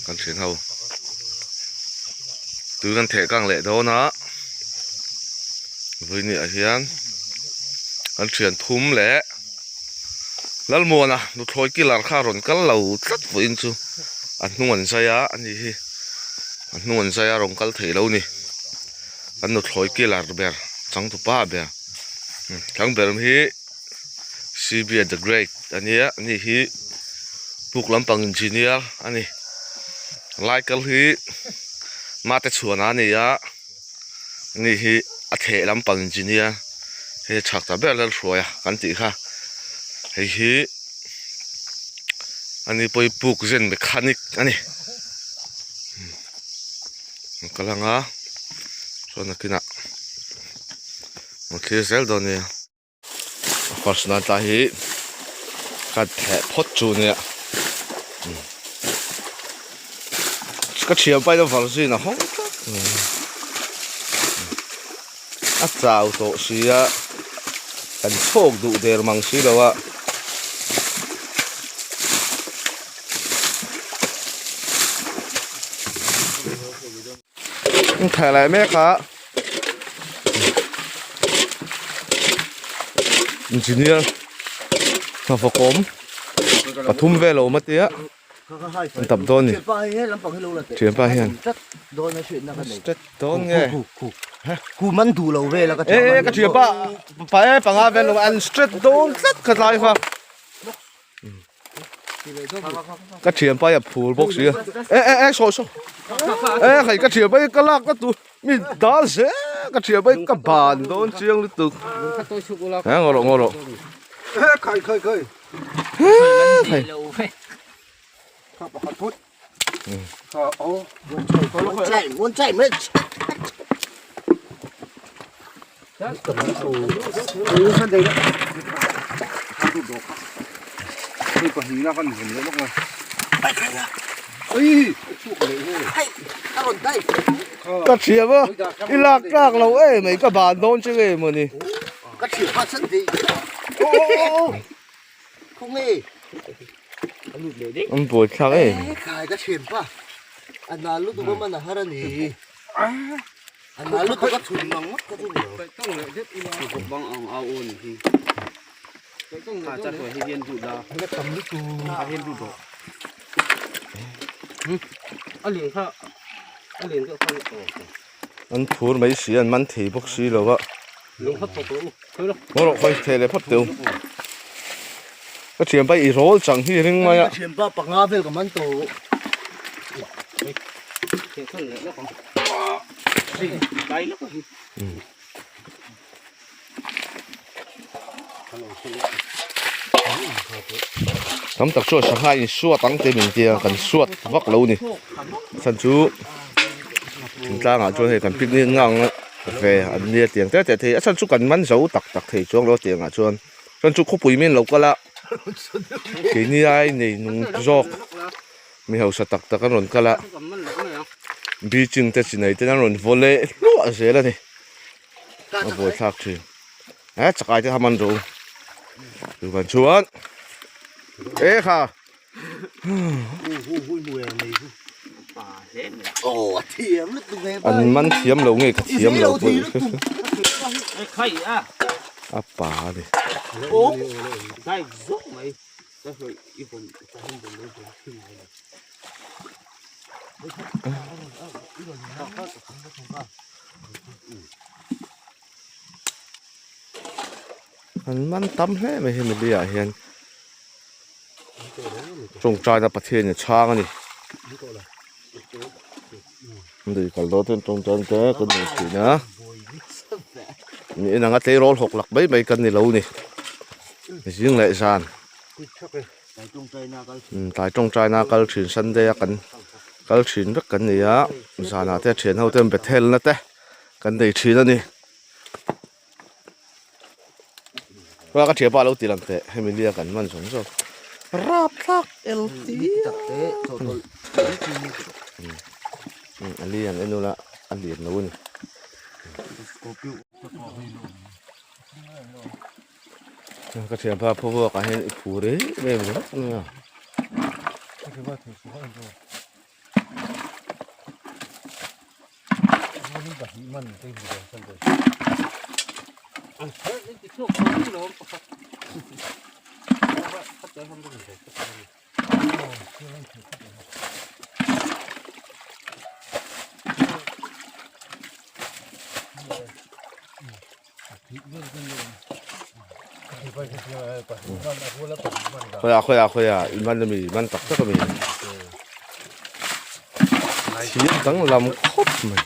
kan thian ho tui kan theh kang leh dawn a vawiin ah hian kan thian thum leh Lalmuana nuthlawi killer kha a rawn kal lo tlat vawiin chu a hnung an zai a ani hi a hnung an zai a rawn kal thei lo a ni an nuthlawi killer ber changtupa ber thlang ber hi C_B the great a nia ani hi puk lampang engineer a ni lai kal hi mate chhuan a ni a ani hi a theh lampang engineer hei a chhak ta ber Lalhruaia kan tih kha hei hi ani pawh hi puk zen mechanic a ni an kal ang a chuan nakinah an thlir zel dawn nia. A first nan tlai hi ka theh phawt chu nia ka thian pain a var zin a hawng tlat a chau tawh si a kan chhawk duh der mang si lo a. Theh leh mek a engineer hnawhfawkawm pathum vel a awm a tia an tap dawn a ni thianpa hian step dawn nge e e ka thianpa pa e panga vel an step dawn tlat ka tlai kha. Ka thian pa hi a phur bawk si a e e e sawi sawi e hei ka thian pa hi ka lak na tur mi dal zel ka thian pa hi ka ban dawn chiang lutuk he ngaw rawh ngaw rawh khai khai khai he Ka thiam a i lak tlak lo em mai ka ban dawn che nge mawni. An buai thlak em. An phur mai si an man thei bawk si lo a. Ngaw rawh khawi thei leh phawt teh u. Ka thianpa i rawl chang hi ring mai a. Ka thianpa panga vel ka man tawh. Tam tak chuan sangha in suat ang te min tia kan suat vak lo ni. Chhan chu thingtlangah chuan hei kan picnic ngang ve an nia tiang te te thei a chhan chu kan man zo tak tak thei chuang lo tiangah chuan chuan chu khawpui min lo kal a keini ai nei nung zawk mi hausa tak tak an rawn kal a beaching te chi nei ten an rawn vaw leh hluah zel a ni a buaithlak thin he chakai te kha man rawh u chuvan chuan e kha. An man thiam lo nge ka thiam lo pawh a pa a ni. An man tam hle mai hemi leiah hian. Tawngtaina Pathian in a chhang a ni. Lui kal dawn chuan tawngtaina te kan nei thin a. Ni en anga tleirawl hawk lak mai mai kan ni lo ni. Zing leh zan. Tlai tawngtaina kal thin Sunday a kan kal thin vek kan ni a. Zanah te thian ho ten Bethel na te kan nei thin a ni. Ka thian pa lo ti lang teh hemi nia kan man zawng zawng rapthlak el ti a lian en ula a lian lo a ni ka thian pa phawvuak ah hian i phur em em ringawt a nia. Khawiah khawiah khawiah i man ami man tak tak ami thir danglam khawp mai.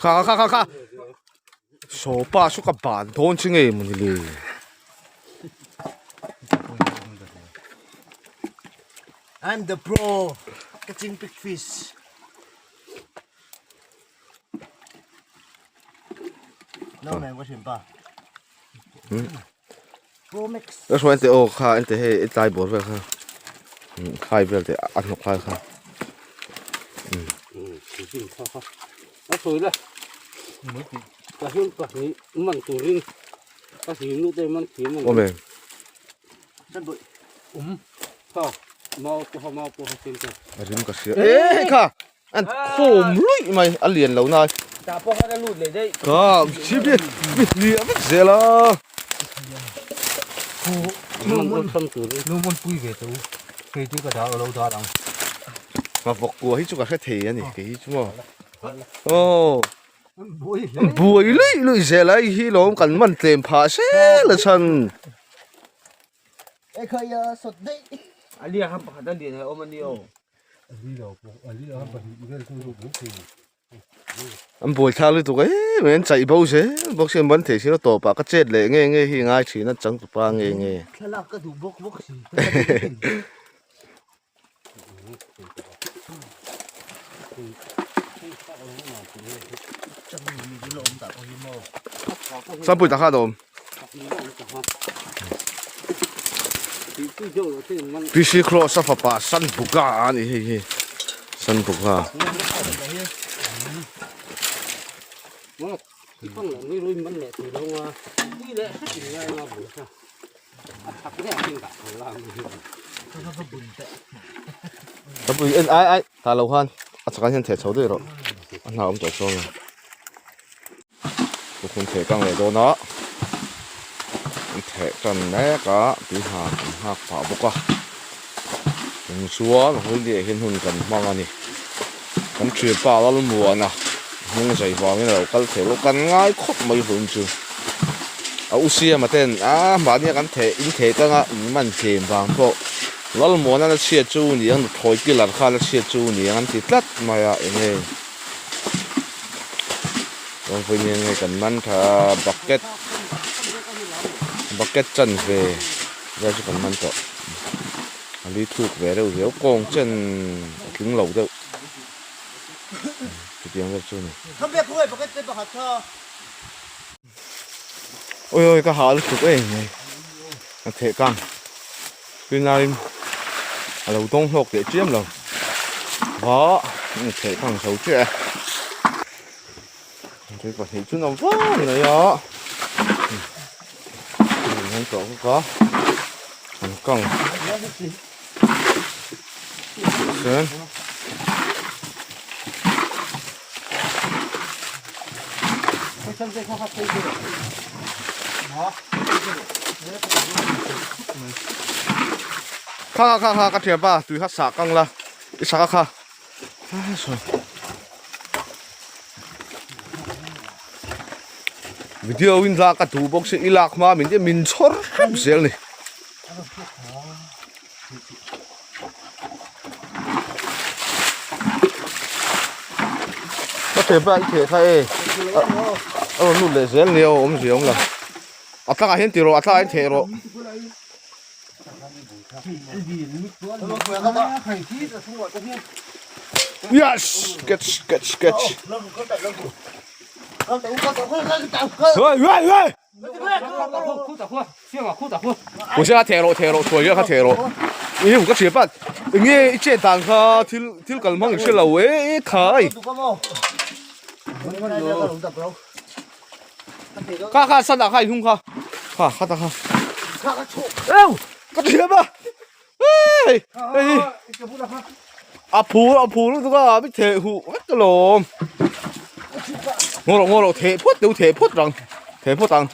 Kha kha kha kha sawpa chu ka ban dawn chu ngei mawni le. I'm the pro catching big fish. No nai ka thin pa. Pro Max. Ka hruai te aw kha ente hei i tlai bawr vel kha khai vel te a hnawk lai kha. A sawi la. Ka hian pahnih man turin ka hlim nu te man thiam ang. Awm em? Um. Kha mau pawha mau pawha chen te. A rim ka hria. E kha An khawm luih mai a lian lo nai. Tah pawh khan a lut leh daih. Ka chi bi bi hliah vek zel a. Nu mun pui ve teu kei chu ka dah lo dar ang. Ka vawk kua hi chu ka hre thei a ni kei hi chu maw. Aw buai luih luih zel a hei hi lawm kan man tlem phah zel a chhan. A liak han pakhat a lian a awm a ni aw. An buai thlak lutuk em em an chaih bo zel bawk si an ban thei si lo tawpah ka chet leh nge nge hi ngai thin a changtupa nge nge. Thlalak ka duh bawk bawk si. Sampui tak kha a awm. PC Cross a fapa Sanbuka a ni hei hi Sanbuka. Sampui en ai ai ta lo khan a chakah hian theh chho daih rawh a hna awm tawh chuang lo. Tukhum theh kang leh dawn a an theh tan mek a tui hna an nghak phah bawk a eng chuan holiday ah hian hun kan hmang a ni kan thianpa Lalmuana hnung zai vangin a lo kal thei lo kan ngai khawp mai hun chu a u siama ten a mahni a kan theh in theh kang a in man tlem vang pawh Lalmuana la chhiat chu niang nuthlawi pillar kha la chhiat chu niang an ti tlat mai a eng nge. Chuan vawi nia nge kan man tha a bucket bucket chan ve vel chu kan man tawh a li thuk ve reuh riau kawng chen a tling lo deuh chutiang vel chu a ni. Oi oi ka hah lutuk em mai a theh kang tunlaiin a lo dawng hlawk teh chiam lo va a theh kang zo chiah e tui pahnih chu nuam vang mai a an tawh bawk a an kang chuan. Kha kha kha ka thian pa tui kha sah kang la i sak a kha video in lak ka duh bawk si i lak hma min min chhawr hrep zel ni. Ka theh pawh i theh kha e a rawn lut leh zel nia aw awmzia awm lo a tlangah hian ti rawh a tlangah hian theh rawh. Yes catch catch catch hey hey hey. Khusa theh rawh theh rawh chhuai kha theh rawh i ka thian pat. Enge i chet dan kha thil thil kal hmang i hre lo e e khai. Kha kha sana kha i hnung kha. Kha kha ta kha. Eu ka thiam a. Hey hei a phur a phur lutuk a mi theh huh vek alawm. Ngaw rawh ngaw rawh theh phawt deuh theh phawt rang theh phawt ang.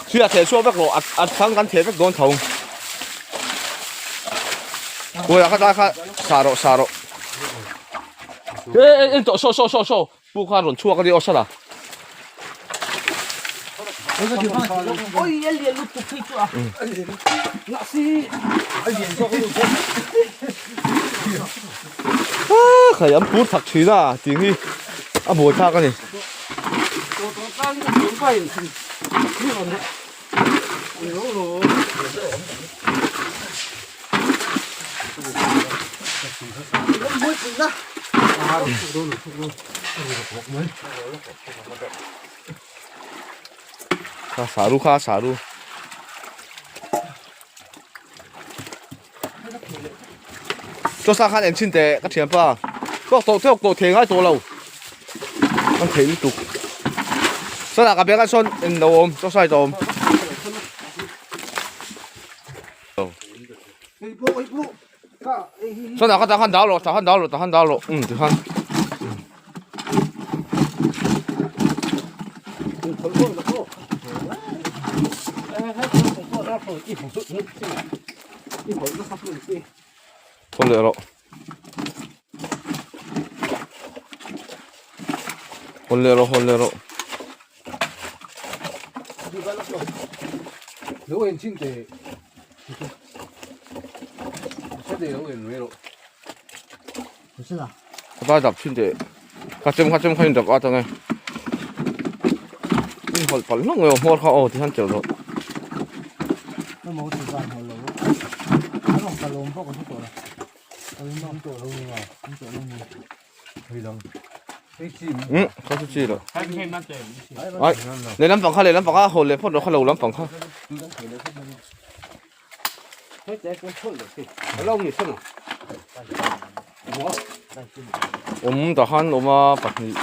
Chhuia theh chhuak vek rawh a a thang kan theh vek dawn tho. Kawia kha ta kha sah rawh sah rawh. E e en tawh saw saw saw saw pu kha rawn chhuak a ni aw sala. Oi a lian lutuk phei chu a. Nahsi a lian zawk lutuk. Khai an phur thak thin a tih hi a buai thlak a ni. Kha saru kha saru. Chawsa khan en chhin teh ka thianpa tawk tawh tawk tawh thei ngai tawh lo an thei lutuk sana ka bag ah sawn en lo awm chawsa hi ta awm sana ka tah khan dau rawh tah khan dau rawh tah khan dau rawh um tikhan. Thawn leh rawh. Hawn leh rawh hawn leh rawh. Ka dai dap thin teh ka chem kha chem kha in dap at ang e in hawlh palh hlawk mai aw hmawr kha aw ti hian tel rawh um kha chu chi loh ai lehlam pang kha lehlam pang kha hawlh leh phawt rawh kha lo lampang kha. Awm tah khan awm a pahnih.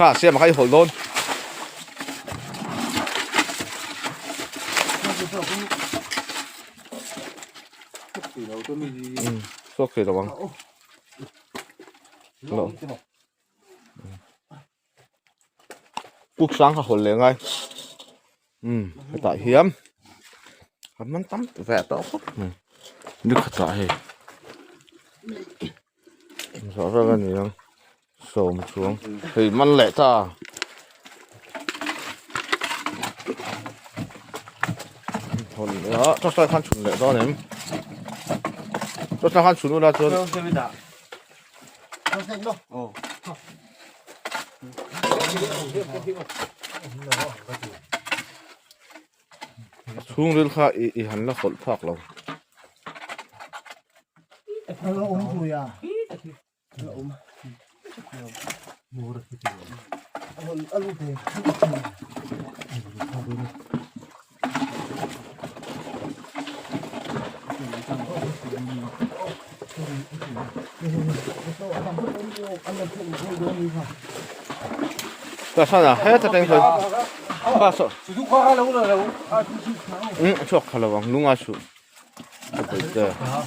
Kha siam a kha i hawlh dawn. Chhuak thei lo ang. Lo. Puk sang kha hawlh leh ngai. Umm hetah hian kan man tam ve tawh khawp mai ni khatah hei zawh vel a ni ang sawm chuang hei man leh ta hawn leh a chawhsai khan chhun leh dawn em chawhsai khan chhun ula chuan. A chhungril kha i i han la hawlh phak lo. Ta sana heta teng sawi pa so um chhuak kha lo ang lunga su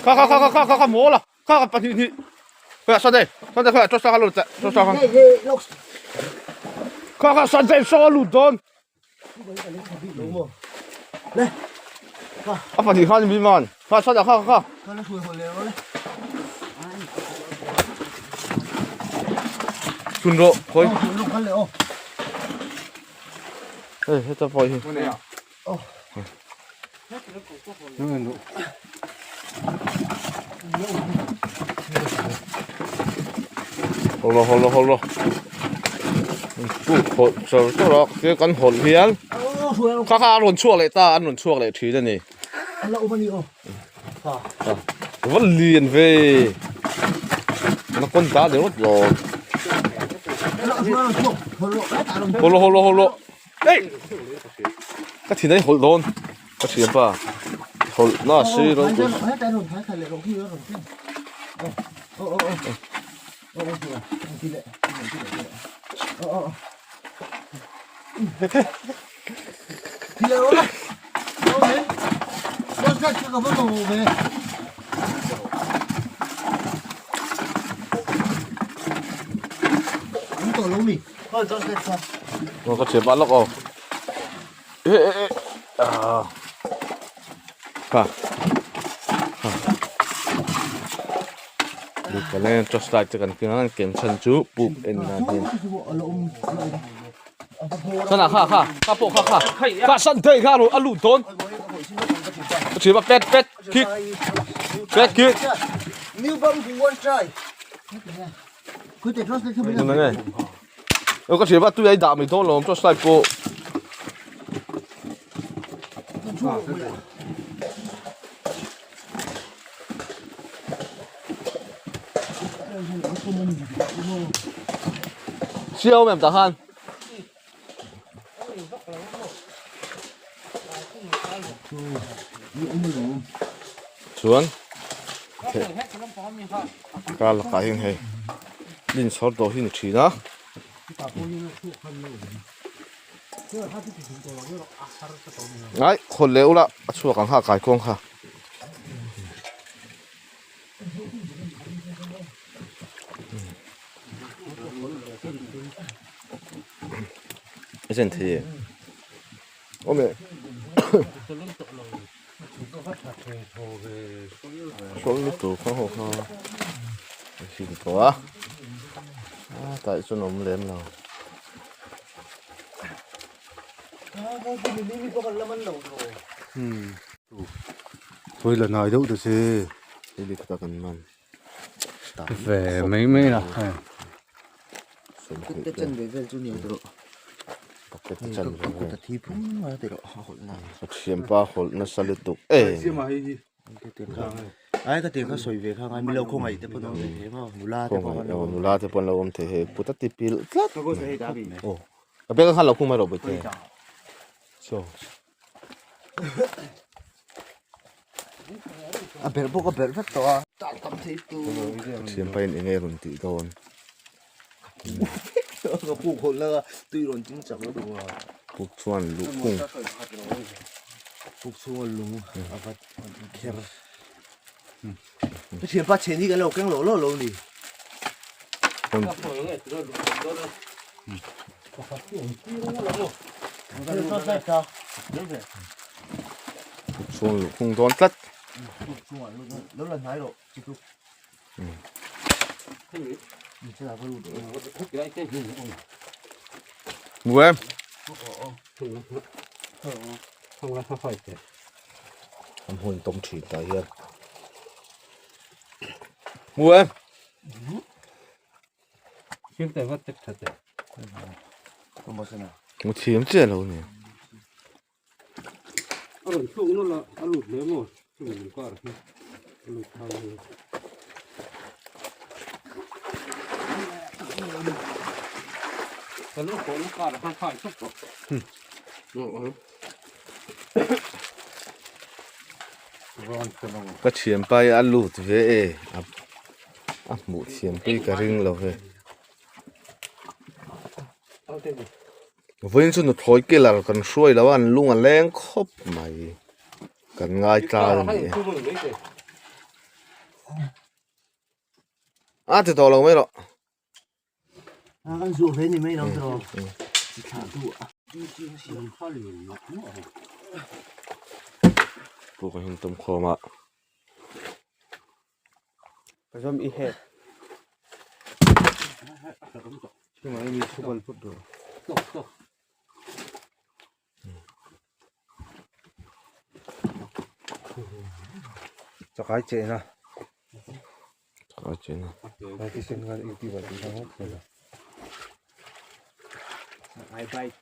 kha kha kha kha kha kha maw la kha kha pahnih hnih kha sa dei sa dei kha sa kha lut sa kha kha kha sa dei saw lut dawn A pahnih khan mi man kha sa dah kha kha chhun rawh khawi hei heta pawh hi hawlh rawh hawlh rawh hawlh rawh. Puk hawlh char char a tia kan hawlh hian kha kha a rawn chhuak leh ta an rawn chhuak leh thin a ni. Va lian ve anaconda ni rawt lo. Hawlh hawlh hawlh hei ka thin a i hawlh dawn ka thian pa hawlh na si ro. Ka thiam a lawk aw. Kha kha Lukaleng torch light te kan keng a kan ken chhan chu puk en nan hian Sana kha kha kha pawh kha kha kha san thei kha a lut dawn ka thiam a pet pet kick pet kick New bamboo one try. Ka thiam a tui a i dah mai dawn lo torch light pawh. Siau em tah khan. Chuan kar lakah hian hei lin chhawr tawh hi ni thin a. Ai khawl leh ula a chhuak ang kha a kaikuang kha. A zen thei e awm e sawl lutuk kha ho kha a hlim tawh a a tah hi chuan a awm lem lo. Sawi la nai deuh ta che. Hei leh khata kan man. Ve mai mai la. Kut te chan ve vel chu ni ang tawh. Kut te chan ve vel. Kut a thi phung a ti rawh a hawlh na. Ka thianpa hawlh nasa lutuk e. Ai ka tiang kha sawi ve kha ngai milo khawngaih te pawn awm ve thei maw nula te pawh an awm nula te pawn lo awm thei hei kut a ti pilh tlat aw ka bag khan lo khung mai rawh bawihte so a belh bawk a belh vek tawh a tak tam thei tu thianpa in enge rawn tih dawn ka puk hawlh la tui rawn ching chak lo duh a puk chuan luhkhung puk chhunga lung a va kher ka thianpa chhe ni kan lo keng lo lo lo ni puk chhung luhkhung dawn tlat lo la hnai rawh chiku Mu em? An hun tawm thin tah hian. Mu em? Mu thiam chiah lo ni. A rawn thluk nawlh a, a lut hle maw? Chumi lung kar hi a lut thang a ni. Ka lo kawhna kar khan khai tawp tawh. Ka thianpa hi a lut ve e, a hmuh thiam pui ka ring lo ve. Vawiin chu nuthlawi killer kan hruai lo a an lung a leng khawp mai kan ngai tlai a ni e a ti tawh lo mai rawh puk a hin tum khawm a. Chakai chehna Chakai chehna Chakai bite.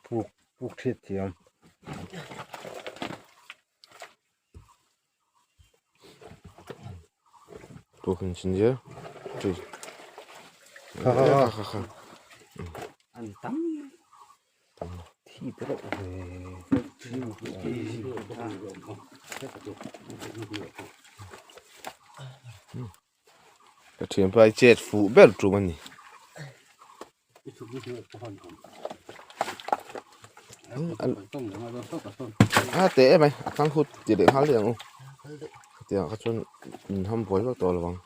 Puk puk thiat thiam. Puk in chin zia. Tui. Kha kha kha kha. An tam. Thi te reuh ve. Ka thianpa hi chet fuh ber tum a ni. A teh em mai a thang khut ti leh nghal daih ang u hetiang ah kha chuan min ham buai vak tawh lo ang.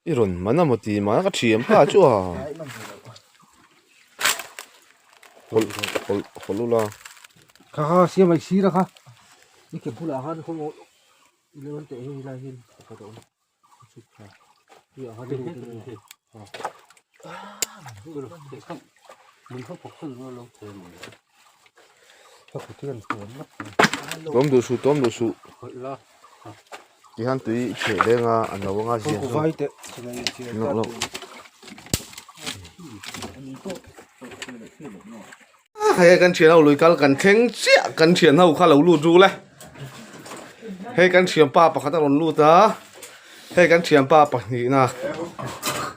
I rawn man a maw ti mai a ka thiam pa chu a hawlh hawlh hawlh ula. Kha kha siam ai sir a kha i ke bulah khan khaw i lo teh hi lai hian pakhat a awm a chhuk thla hi ah khan Tawm duh suh tawm duh suh tihian tui i chheh leng a a no anga ziah chu loh loh. Hei kan thian ho lui kal kan thleng chiah kan thian ho kha lo lut rul e hei kan thianpa pakhat a rawn lut a hei kan thianpa pahnihna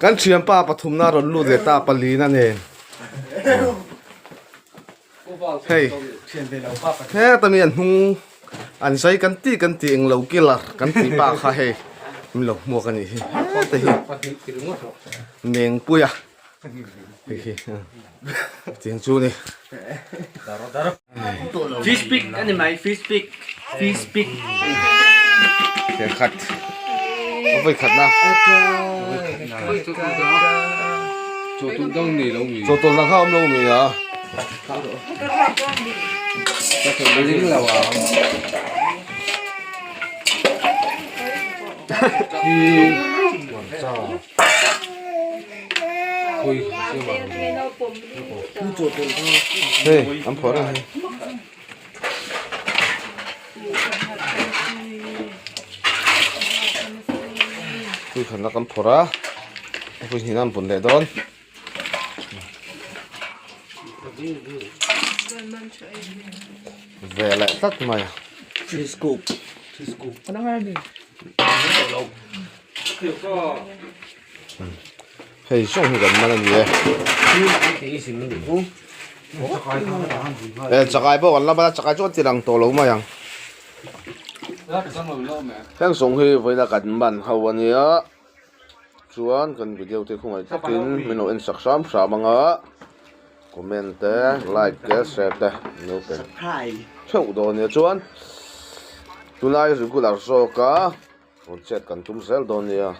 kan thianpa pathumna a rawn lut leh ta palina nen hei heta mi an hnung an zai kan tih kan tih englo killer kan tih pa kha hei min lo hmuak a nih hi heta hi Nengpuia. Tiang chu ni. Fish pick ani mai fish pick fish pick. Tiang khat. Voi khat na. Chaw dang nei lo mi. Chaw tul dang kha awm lo mi a. Ring lo a. Hei an phawrh a hei. Tui khatna kan phawrh a pawh hi an bun leh dawn. Ve leh tlat mai a. Hei zawng hi kan man a ni e. E chakai pawh kan la man a chakai chu kan ti lang tawh lo mai ang. Heng zawng hi vawiina kan man ho a nia chuan kan video te khawngaih takin min lo en sak hram hram ang a comment te like te share te min lo pe theuh dawn nia chuan tunlai regular zawk a rawn chet kan tum zel dawn nia.